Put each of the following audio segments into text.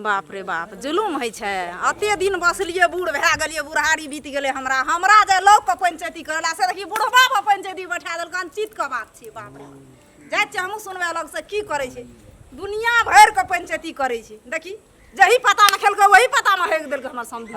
बाप रे बाप जुलुम होइ छै अते दिन बसलियै बूढ़ भए गेलियै बुढ़ारी बीत गेलै हमरा हमरा जे लोकके पंचायती करै लए से देखी बुढ़बा पर पंचायती बैठा देलकै अनचितके बात छियै बाप रे बाप जाइ छियै हमहूँ सुनबै लगसँ की करै छै दुनिया भरिके पंचायती करै छै देखी जही पतामे खेलकै वही पतामे हेक देलकै हमर समधी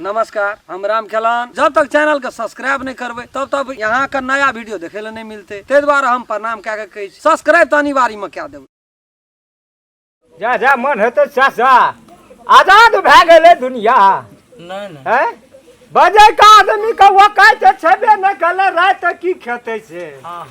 नमस्कार, हम राम खेलान। जब तक चैनल के सब्सक्राइब नहीं करबे तब तक यहाँ के नया वीडियो देखे ले नहीं मिलते, ताहि दुआरे हम प्रणाम कए के कहै छी सब्सक्राइब तऽ अनिवार्य में कए देबै। जा जा मन हेतै चाचा, आजाद भए गेलै दुनिया। नहि नहि हैं बजै का आदमी के वकाइत छेबे नहि कलै, राति की खेतै से। हँ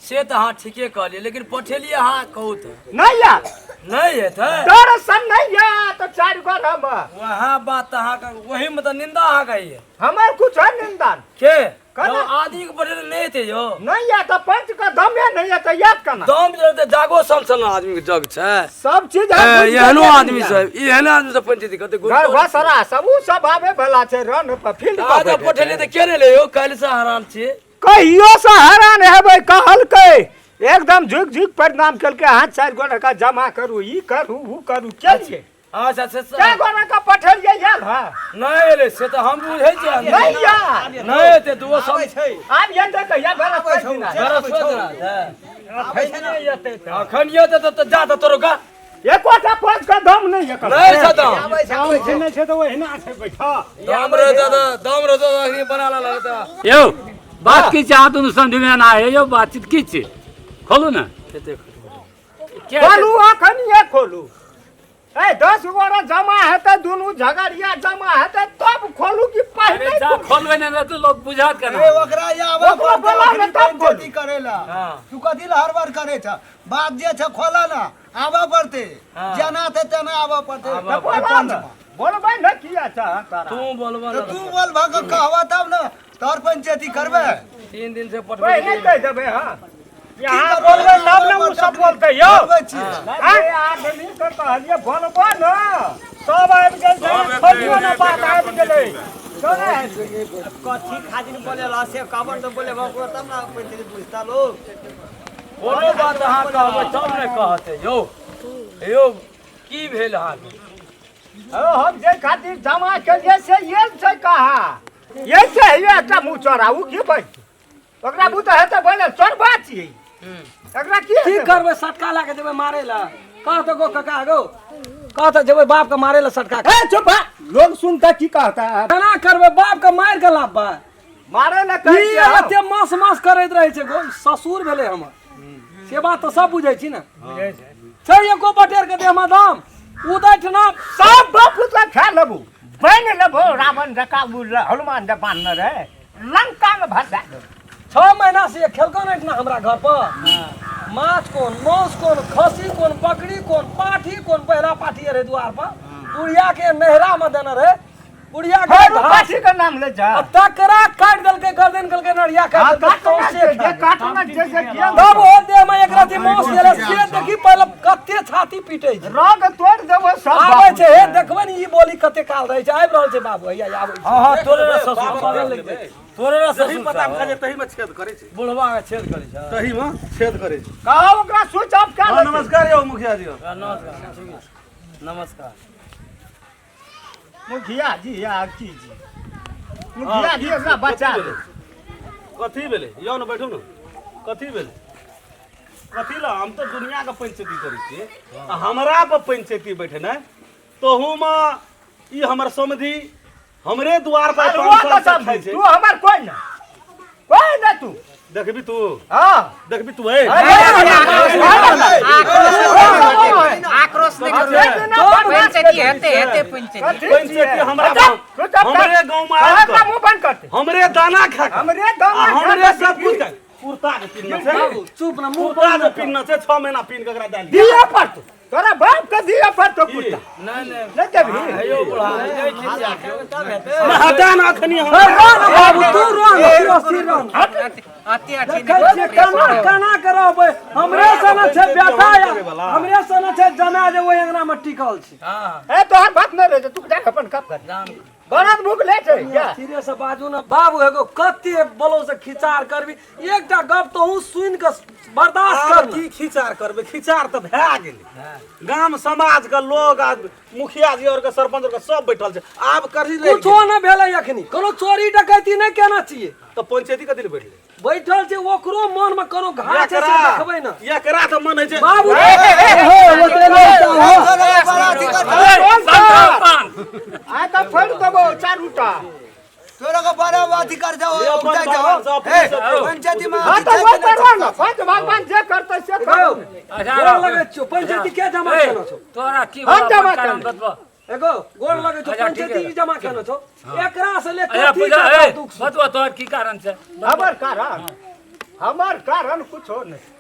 से तऽ अहाँ ठीके कहलियै, लेकिन पठेलियै अहाँ कहू तऽ नहि यार नहि हेतै, डर सन नहि या तऽ चारि गो हम। वएह बात तऽ अहाँके ओहीमे तऽ निंदा अहाँके होइए। हमर कुछ है निंदा के केना? आदमी के पठेले नहि हेतै यौ। नहि या तऽ पंच के दमे नहि या तऽ याद केना? दम जे रहतै, जागो सन सन आदमी के जग छै सब चीज। एहनो आदमी सब, एहनो आदमी सब पंचायती कते घर घसरा सब उ सब आबे वाला छै रन पर फील्ड पर। आधा पठेलियै तऽ के नहि यौ, काल्हि से हैरान छियै। कहियो से हैरान हेबै। कहलकै एकदम झुकि झुकि प्रणाम केलकै, अहाँ चारि गोटा के जमा करू, ई करू, ऊ करू, केलियै। अच्छा से चारि गोटा के पठेलियै, आयल हँ? नहि एलै से तऽ हम बुझै छियै। नहि यार नहि एतै दूगो सब। आब एतै कहिया? बरस दिना। अखन एतै तऽ जा तऽ तोरो गा एकोटा पाँच के दम नहि एकर। नहि छै दम। नहि छै तऽ ओहिना छै बैठा। दम रहतै तऽ, दम रहतै तऽ अखनी बना ला तऽ। यौ बात की छै, अहाँ दुनू समझ में ना है यौ, बातचीत की छै, खोलू ने। खोलू, अखन ये खोलू। ए 10 गोरा जमा हेतै, दुनू झगड़िया जमा हेतै तब खोलू कि अरे पहिले जा खोलबै ने तऽ लोग बुझत केना? ए ओकरा आबे ओकरो बोला ने तब खोलू। पंचायती करेला। तू कथी ला हड़बड़ करे छ? बात जे छ खोला ना, आबऽ पड़ते, जेना थे तेना आबऽ पड़ते। तऽ बोला ने, बोलबै ने किया छ तारा? तू बोलबा तऽ तू बोल भऽ कऽ कहबऽ तब ने तोहर पंचायती करबै। 3 दिन से पठबै पहिले कहि देबै। हँ, यहाँ करबै? बोलबै तब ने ओ सब बोलतै यौ। बोलबै छियै। अरे आदमी के कहलियै बोलबो ने, सब आबि गेल छै, खोलियो ने, बात आबि गेलै। कोना आबि गेलै? कथी खातिर बोलेला से कहबन तऽ बोलेबो ओकरो तब ने पंचायती बुझता लोग। कोनो बात अहाँ कहबै तब ने कहतै यौ। यौ की भेल अहाँके? हौ, हम जे खातिर जमा केलियै से ये छै कहाँ? ये छै हे एकटा मुँह चोरा, ओ की बजतै? ओकरा बुते हेतै बनल चोरबा छियै, एकरा की की हेतै? करबै, सटका लए के जेबै मारे लए? कह तऽ गो काका गो, कह तऽ जेबै बाप के मारे लए सटका के? ए चुप, लोग सुनता की कहता? केना करबै, बाप के मारि के लाबबै? मारे लए कहै ई छियै हम। एते मास मास करैत रहै छै गो, ससुर भेलै हमर, से बात तऽ सब बुझै छी ने। छै एको बटेर के देहमे दाम उदैठ ना। सब बाप पुत खा लेबू, बनि लेबो रावण जकाँ, उ हनुमान जे बान्हने रहै लंका में भसा देबो। 6 महीना से खेलको नहीं ना हमरा घर पर, माछ कोन, मांस कोन, खसी कोन, बकरी कोन, पाठी कोन, बहरा पाठी रहे द्वार पर, बुढ़िया के नहरा में देने रहे, बुढ़िया के फेर उ घास पाठी के नाम ले जा आ तकरा काटि देलकै, गर्दन केलकै, नरिया हाँ, काटि देलकै, काटना सौंसे छै, जे खा गेल। काटना छै से किया तब ओ देह में एक रति मांस गेलै से देखी पहिले कते छाती पीटै छै। रग तोड़ि देबो सब। आबै बाप छै, हे देखबै ने ई बोली कते काल रहै छै। आबि रहल छै बाबू, हैया आबै छै। हँ हँ, तोरे रे ससुर, बगल लागि जाइ छै। तोरे रे ससुर पता खा जे तही में छेद करै छै। बुढ़वा के छेद करै छै। तही में छेद करै छै। कहो ओकरा स्विच ऑफ कए हाँ लेतै। नमस्कार यौ मुखिया जी। नमस्कार, ठीक छै, नमस्कार मुखिया जी आ की जी, मुखिया जी ओकरा बचा ले। कथी भेलै यौ? ने बैठू ने। कथी भेलै? कथी ला? हम तऽ दुनिया के पंचायती करै छियै आ हमरा पर पंचायती बैठेनाइ, तोहूमे ई हमर समधि हमरे द्वार पर अरे 5 वो साल तो से सब खाइ छै। तू हमर कोई ना, कोई ना तू। देखबी तू? हाँ देखबी तू? ए आक्रोश नहि करू, पंचायती हेतै, हेतै पंचायती। पंचायती हमरा हमरे गाँव में आबि कऽ मुंह बंद करते, हमरे दाना खा कऽ हमरे दाना आ खा हमरे कऽ सब कुछ खा कुर्ता के पिन्हने छै। बाबू चुप ना, मुंह कुर्ता के पिन्हने छै, 6 महीना पिन्ह के एकरा डाली दिए पड़तो तोरा बाप के, दिए पड़तो कुर्ता। नहि नहि नहीं देबही? हेयौ बुढ़ा, नहि खिसिया तब हेतै। ना हटा ना अखनी हम। रह ना बाबू, तू रह ना, तू अस्थिर रह ना। अति अथी देखै छियै केना केना के रहबै। हमरे सन छै बेटा या हमरे सन छै जमाय जे ओहि अंगना मे टिकल छै। हँ ए तोहर बात नहीं रहे, तू जा अपन गप कर बरद भूख ले छै क्या धीरे से बाजू ने बाबू एगो कते बोलो से खिचार करबी एकटा गप तो हूँ सुन के बर्दाश्त आब कर की खिचार करबै खिचार तऽ भए गेलै गाम समाज के लोग आ मुखिया जी और के सरपंच और के सब बैठल छै आब करही रहि कुछो न भेलै अखनी कोनो चोरी डकैती नहि केना छियै तऽ पंचायती कथी लए बैठलै बैठल छै ओकरो मन में कोनो घाट छै से देखबै ने एकरा तऽ मन होइ छै बाबू आइ तऽ फोड़ि देबौ चारूटा तोरा के बड़ा अथी कर जाओ ये अपन उठा भगवान जाओ से अपने ए, से करू। पंचायती में हाँ अथी तऽ छै ओहि कि नहि पर रह ने पंच भगवान जे करतै से करू अच्छा गोर लगै छियौ पंचायती के जमा ए, केने छौ तोरा की हम वाला जमा कारण केने। बतबऽ एगो गोर लगै छौ अच्छा, ठीक पंचायती है। जमा केने छौ एकरा से ले अच्छा कथी पूजा के ए दुख सुख? बतबऽ तोहर की कारण छै हमर कारण हमर कारण कुछो नहि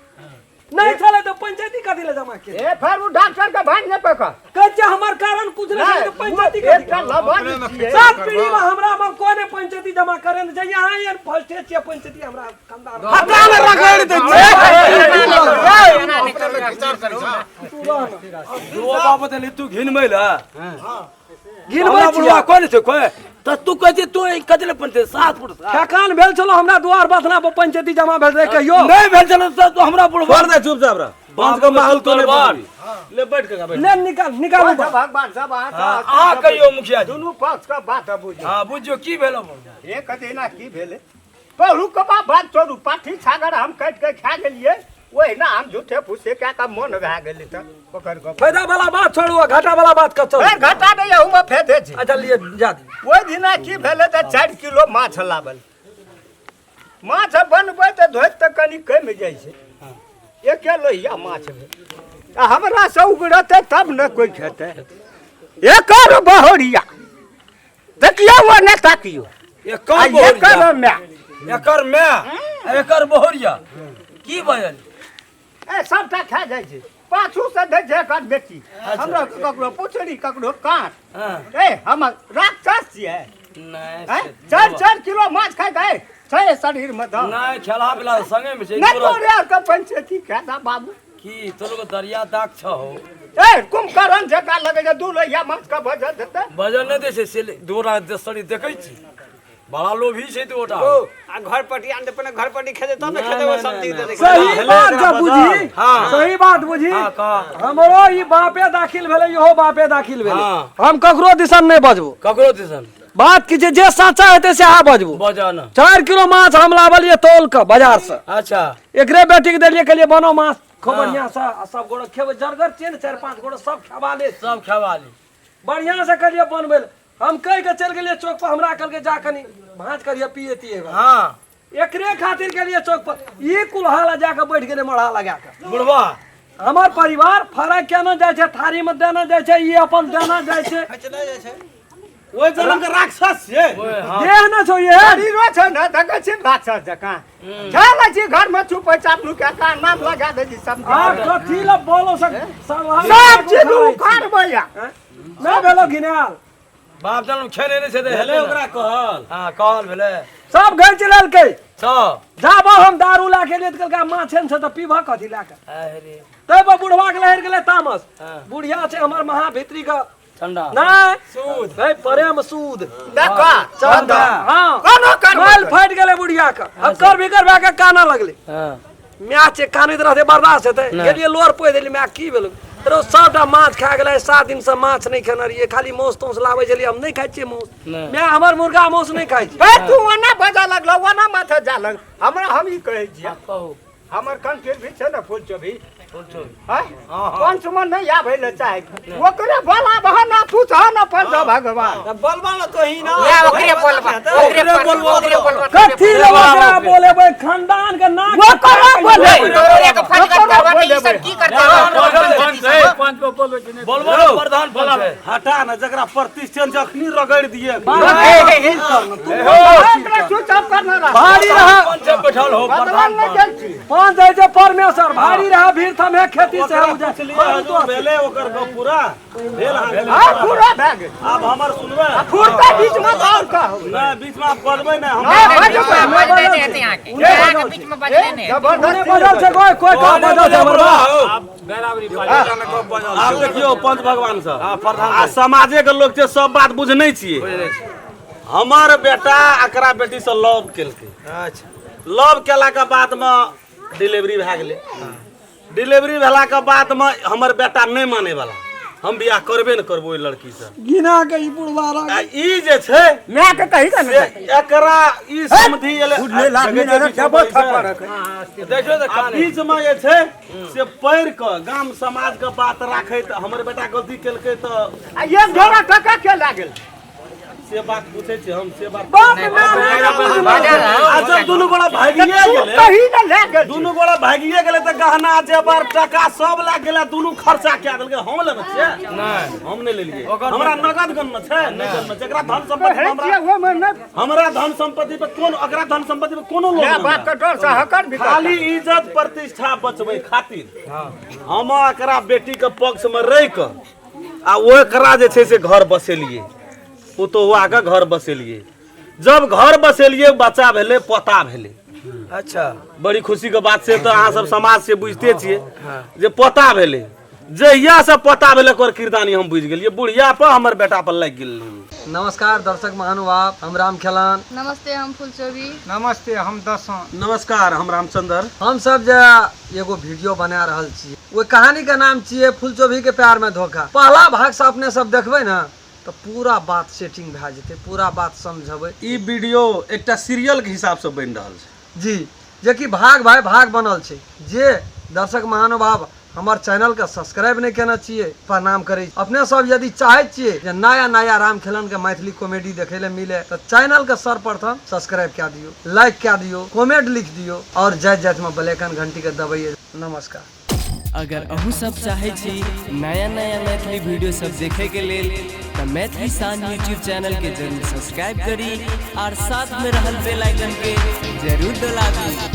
नहि छलै तऽ पंचायती कथी ले जमा केने ए फेर ओ डॉक्टर के भान नहि पकड़ कहै छियै हमर कारण कुछ नहि छलै तऽ पंचायती कथी एकटा लबन छियै सात पीढ़ी में हमरा में कोई नहीं पंचायती जमा करे ने छै यहाँ एहन फर्स्टे छियै पंचायती हमरा खानदान में। हटा ने रगड़ि दै छै दू बाप देली तू घिनबै लए घिनबै हमरा बुढ़वा छियै कोन छै कोई तऽ तू कहै छी तू कथी लए पंचायत 7 फुट सात। ठेकान भेल छलो हमरा दुआर बथना पर पंचायती जमा भेल रहे कहियो नहि भेल छल तऽ तू हमरा बुढ़वा छोड़ दे चुपचाप रह बांस के माहौल तो नहीं बन। बनबी। ले बैठ के बैठ ले निकाल निकालू पंच भगवान सब अहाँ अहाँ कहियो मुखिया जी दुनू पक्ष के बात बुझू हाँ बुझियौ की भेल एक दिना की भेलै पहलू के बात छोड़ू पाठी छागर हम काटि के खा गेलियै ओहिना हम झूठे फूसे कए कऽ मन भए गेलै तऽ ओकर गप फायदा वाला बात छोड़ू आ घाटा वाला बात के चलू फेर घाटा नहि अहूमे फेदे छै अच्छा लिए जा दी ओहि दिना की भेलै तऽ 4 किलो माछ लाबल माछ बनबै तऽ धोइत तऽ कनि कमि जाइ छै एके लोहिया माछ भेल आ हमरा से उगरतै तब ने कोइ खेतै एकर बहोरिया देखियौ ओ नहि ताकियौ एकर आ बहुरिया एकर माय एकर माय आ एकर बहुरिया की बजल ए सबटा खा जाइ छै पाछू से दै छै एकर बेटी हमरा ककरो पुछड़ी ककरो काँट हाँ ए हम राक्षस छियै नहि हैं? 4-4 किलो माछ खाइ गए छै शरीर में दम नहि खेला पिला संगे में छै नहि तोरा तोरे आर के पंचायती खा दा बाबू की तोरो के दरिया दाग छहो ए कुंभकर्ण जकाँ लगै छै दू लोहिया माछ के भजल देतै वजन नहि दै छै से दू शरीर देखै छी बड़ा लोभी छै दूटा आ घर पटी आन अपने घर पटी खेतै तब ने खेतै ओ सब्जी देतै सही बात जब बुझी हाँ। सही बात बुझी हाँ, कह। हमरो ई बापे दाखिल भेलै इहो बापे दाखिल भेलै हाँ। हम ककरो दिसन नहि बजबो ककरो दिसन बात की छै जे साचा हेतै सएह बजबो बजा न 4 किलो माछ हम लाबलियै तौल के बाजार से अच्छा एकरे बेटी के देलियै कहलियै बनो माछ खूब बढ़िया से आ सब गोड़े खेबै जरगर छियै ने 4-5 गोड़े सब खेबा ले सब खेबा ली बढ़िया से कहलियै बनबै लए। हम कहि के चलि गेलियै चौक पर हमरा कहलकै जा कनि भाँज करियै पिए तिए हाँ एकरे खातिर गेलियै चौक पर ई कुल्हा लए जाके बैठ गेलै मढ़ा लगा के बुढ़वा हमर परिवार फरक केना जाइ छै थारी में देना जाइ छै ई अपन देना जाइ छै ओहि जनम के राक्षस छियै देह न छौ ये शरीरो छै ने देखै छी राक्षस जकाँ खा लै छी घर में छुपै छै नुका के नाम लगा दै छी सब आ कथी ल बोलो सब सब चीज उखाड़बै नहि भेलो घिनायल बाप जनम खेने नहि छै तऽ भेलै हेलै ओकरा कहल हाँ कहल भेलै सब घैच लेलकै सब जाबो हम दारू लए के एलियै तऽ कहलकै माछे ने छै तऽ पीबह कथी लए के अरे तै पर बुढ़वा के लहरि गेलै तामस हाँ। बुढ़िया छै हमर महा भित्री के ठंडा नहि सूद नहीं प्रेम सूद देखा चंदा हाँ कोनो करबो माल फाटि गेलै बुढ़िया के हम कर भी कर भए के कानऽ लगलै हाँ माय छै कानैत रहतै बर्दाश्त हेतै गेलियै लोर पोहि देलियै माय की भेलै रो सबटा माछ खा गेलै 7 दिन से माछ नहि खेने रहियै खाली मासु ताउस लाबै छलियै हम नहि खाइ छियै मासु नहि। माय हमर मुर्गा मासु नहि खाइ छै ए तू ओना बजा लगलो ओना माथा जा लग हमरा हम ई कहै छियै कहू हमर कंठीर भी छै ने फूल चोभी फूल चोभी हैं हाँ, हाँ। पंच में नहीं आबै ले चाहे ओकरे बोला बहना पूछ न पंच भगवान बोलबा न तो ही ना ना ओकरे बोलबा ओकरे बोलबा ओकरे बोलबा कथी ले ओकरा बोलेबै खानदान के नाक ओकरा बोले तोरे के फटकर करबा ई सब की करता पंच पर बोलबै कि नहि बोलबो ने प्रधान पंच है हटा ने जकरा प्रतिष्ठान जखनी रगड़ि दिए ओकरा चुपचाप करना रह भारी रहा पंच बैठल हो बदलाव प्रधान नहीं पंच गेल छी पांच जाइ छै परमेश्वर भारी रहा भीड़ थमे खेती से ओकरा हो जाए पुछलियै हजूर भेलै ओकर गप पूरा भेल अहाँके हां पूरा भए गेल आब हमर सुनबै फुर्ता बीच में तो और का हो नहि बीच में आब बजबै नहि हम हां बजबै बीच में बजले नहीं जबरदस्ती बजल छै कोई कोई का बजल छै हमर बाप बराबरी आब देखियौ पंच भगवान सब आ समाजे के लोग छै, सब बात बुझने छियै। हमर बेटा एकरा बेटी से लव केलकै। अच्छा। लव केला के बाद में डिलीवरी भए गेलै। डिलीवरी भेला के बाद में हमर बेटा नहीं माने वाला, हम बियाह करबे न करबो ओहि लड़की से। गिना के ई बुढ़वा आ ई जे छै my के कही का से एकरा ई समझी एलै। देखियौ तऽ आ बीच में जे छै से पढ़ि कऽ गाम समाज के बात राखैत हमर बेटा गलती केलकै तऽ आ एक झोरा टका के लागल से बात पूछै छी हम, से बात बाप my. आ जब दुनू गोड़ा भागिए गेलै, कही ना ले गेल, दुनू गोड़ा भागिए गेलै तऽ गहना जेवर टका सब लागि गेलै, दुनू खर्चा कए देलकै। हम लेने छियै? नहि, हम नहि लेलियै। हमरा नगद गन छै, नहि गन छै। एकरा धन संपत्ति कहै हमरा छियै ओहिमे नहि, हमरा धन संपत्ति पर कोन, ओकरा धन संपत्ति पर कोनो लोभ my नहि। बाप के डर से हकर भी खाली इज्जत प्रतिष्ठा बचबै खातिर हम एकरा बेटी के पक्ष में रहि कऽ आ ओकरा जे छै से घर बसेलियै, पुतोहुआ के घर बसेलियै। जब घर बसेलियै बच्चा भेलै, पोता भेलै। अच्छा, बड़ी खुशी के बात से तऽ अहाँ सब समाज से बुझिते छियै जे पोता भेलै। जहिया से पोता भेलै ओकर किरदानी हम बुझि गेलियै, बुढ़िया पर हमर बेटा पर लागि गेल। नमस्कार दर्शक महानुभाव, हम राम खेलान। नमस्ते, हम फुलचोबी। नमस्ते, हम दसों। नमस्कार, हम रामचंद्र। हम सब जे एगो वीडियो बना रहल छी ओहि कहानी के नाम छियै फुलचोभी के प्यार में धोखा। पहला भाग से अपने सब देखबै ने तऽ पूरा बात सेटिंग भए जेतै, पूरा बात समझबै। ई वीडियो एकटा सीरियल के हिसाब से बनि रहल छै जी, जेकि भाग भाई भाग बनल छै। जे दर्शक महानुभाव हमर चैनल के सब्सक्राइब नहीं केने छियै, प्रणाम करै। अपने सब यदि चाहै छियै जे नया नया राम खेलन के मैथिली कॉमेडी देखै ले मिले तऽ चैनल के सर्वप्रथम सब्सक्राइब कए दियौ, लाइक कए दियौ, कमेंट लिख दियौ और जाइत जाइत में बेल आइकन घंटी के दबैयै। नमस्कार। अगर अहूँ सब चाहै छी नया नया मैथिली वीडियो सब देखे के लेल तऽ मैथिली शान यूट्यूब चैनल के जरूर सब्सक्राइब करी और साथ में रहल बेल आइकन के जरूर दबा दी।